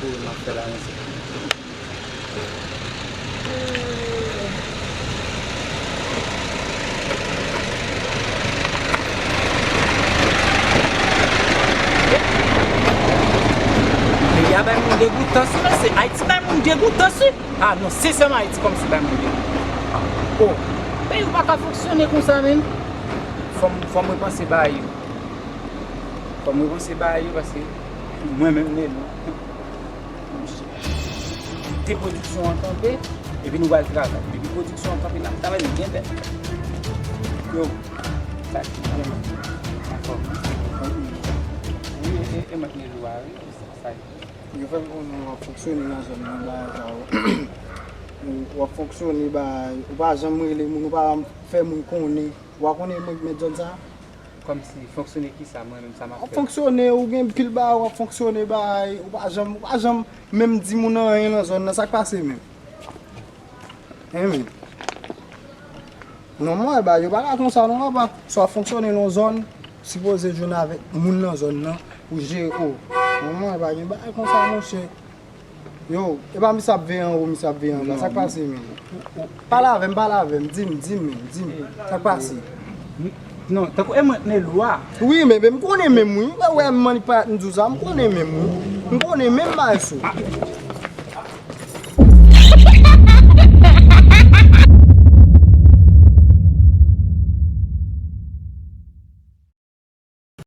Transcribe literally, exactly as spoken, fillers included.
Pou m ap fè la, mesye. Peyi a bay moun degoutans, wi, mesye. Ayiti bay moun degoutans, wi. Ah non, sensèman, Ayiti kòmsi bay moun degoutans. Oh, peyi ou pa ka fonksyone konsa, menm. Fò m, fò m repanse bagay yo. Fò m repanse bagay yo, paske mwen menm, Nelou, kite pwodiksyon an kanpe, epi nou pral travay. Depi pwodiksyon an kanpe, n ap travay, nou gen bèt. Yo, sa ki byen, anfòm, wi, e, e, e mwen, Nelou a, wi, sa, sa. Yo fè m konnen w ap fonksyone nan zòn nan, bagay sa yo. Ou, w ap fonksyone, bagay, ou pa janm rele moun, ou pa janm fè moun konnen. Ou pa konnen mwen ki mèt zòn sa? Kòmsi, fonksyone kisa, mwen menm, sa m ap fè? W ap fonksyone, ou gen pil bagay, w ap fonksyone, bagay, ou pa janm, ou pa janm menm di moun anyen nan zòn nan, sa k pase menm? Hen, men. Non, mwen, bagay yo pa ka konsa, non, papa. Si w ap fonksyone nan yon zòn, sipoze jwenn avèk moun nan zòn nan, pou jere, o. Non, mwen, pa gen bagay konsa, monchè. Yo, e pa misye ap veye anwo, misye ap veye anba. Sa k pase, men? Pale avè m, pale avè m, di m, di m, men, di m. Sa k pase? Non, tankou e mwen k Nelou a. Wi, men, men m konnen menm, wi. Ou wè, m annik pa m di w sa, m konnen menm, wi. M konnen menm bagay sou.